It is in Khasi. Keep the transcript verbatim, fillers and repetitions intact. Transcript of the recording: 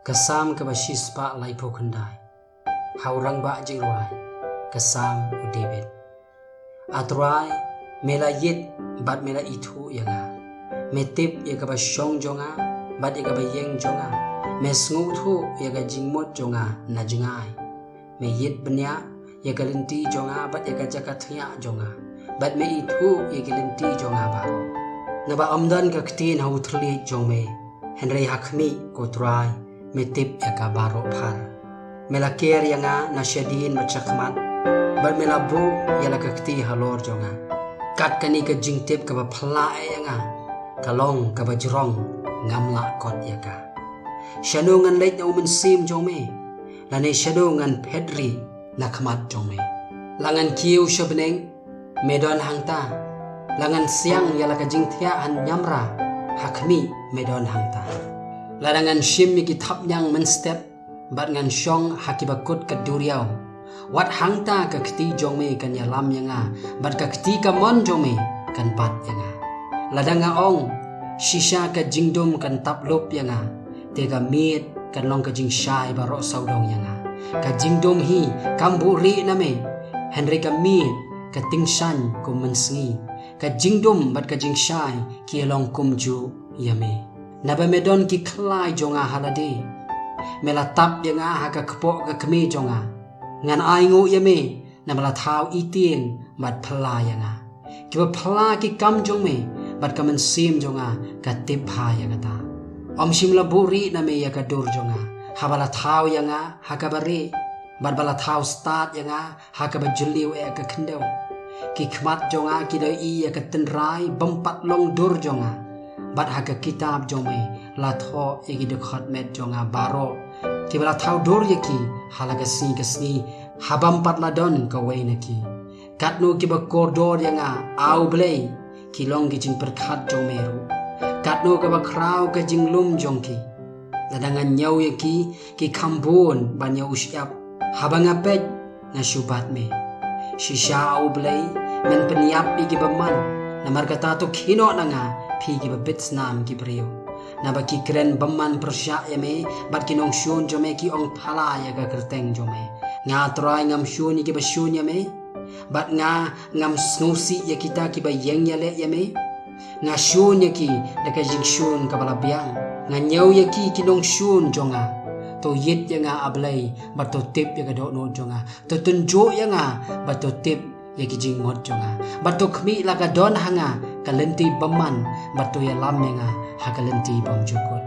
Ka Salm kaba shispah laiphew khyndai. Ha u rangbah jingrwai, ka Salm u David. A Trai, me la ïit bad me la ithuh ïa nga. Me tip ïa kaba shong jong nga bad ïa kaba ïeng jong nga. Me sngewthuh ïa ka jingmut jong nga na jngai. Me ïit bniah ïa ka lynti jong nga bad ïa ka jaka thiah jong nga, bad me ithuh ïa ki lynti jong nga baroh. Naba ym don ka ktien ha u thylliej jong me, hynrei ha khmih, ko Trai, me tip ïa ka baroh phar. Me la ker ïa nga na shadien bad shakhmat, bad me la buh ïa la ka kti halor jong nga. Kat kane ka jingtip kaba phylla eh ïa nga, ka long kaba jrong, ngam lah kot ïa ka. Shano ngan leit na u mynsiem jong me, lane shano ngan phet rieh na khmat jong me? La ngan kiew sha bneng, me don hangta. La ngan siang ïa la ka jingthiah hanñiamra, ha khmih, me don hangta. Lada ngan shim ïa ki thapniang mynstep, bad ngan shong ha kiba kut ka duriaw, wat hangta ka kti jong me kan ïalam ïa nga, bad ka kti kamon jong me kan bat ïa nga. Lada nga ong, shisha ka jingdum kan tap lup ïa nga, te ka miet kan long ka jingshai baroh sawdong ïa nga. Ka jingdum hi kam buhrieh na me, hynrei ka miet ka tyngshaiñ kum mynsngi. Ka jingdum bad ka jingshai ki long kumjuh ïa me. Naba me don ki khlai jong nga ha lade. Me la tap ïa nga ha ka kpoh ka kmie jong nga. Ngan ainguh ïa me, naba la thaw itien bad phylla ïa nga. Kiba phylla ki kam jong me, bad ka mynsiem jong nga ka tip bha ïa kata. Ym shym la buhrieh na me ïa ka dur jong nga, haba la thaw ïa nga ha kaba rieh, bad ba la thaw stad ïa nga ha kaba jylliew eh ka khyndew. Ki khmat jong nga ki da ïohi ïa ka tynrai bym pat long dur jong nga, bad ha ka kitab jong me la thoh ïa ki dkhot met jong nga baroh, kiba la thaw dur ïa ki ha la ka sngi ka sngi, ha bym pat la don kawei na ki. Katno kiba kordor ïa nga, A U Blei, ki long ki jingpyrkhat jong me ruh. Katno kaba khraw ka jinglum jong ki. Lada nga ñiew ïa ki, ki kham bun ban ïa u shyiap. Haba nga peit, nga shu bat me. Shisha, A U Blei, men pynïap ïa ki bymman. Namar kata to khie noh na nga, phi kiba bit snam ki briew. Naba ki kren bymman pyrshah ïa me, bad ki nongshun jong me ki ong, phylla ïa ka kyrteng jong me. Nga Trai ngam shun ïa kiba shun ïa me, bad nga ngam sngewsih ïa kita kiba ïeng ïaleh ïa me. Nga shun ïa ki da ka jingshun kaba la biang. Nga ñiew ïa ki, ki nongshun jong nga. To ïit ïa nga, A Blei, bad to tip ïa ka dohnud jong nga. To tynjuh ïa nga, bad to tip ïa ki jingmut jong nga. Bad to khmih la ka don ha nga ka lynti bymman, bad to ïalam ïa nga ha ka lynti bymjukut.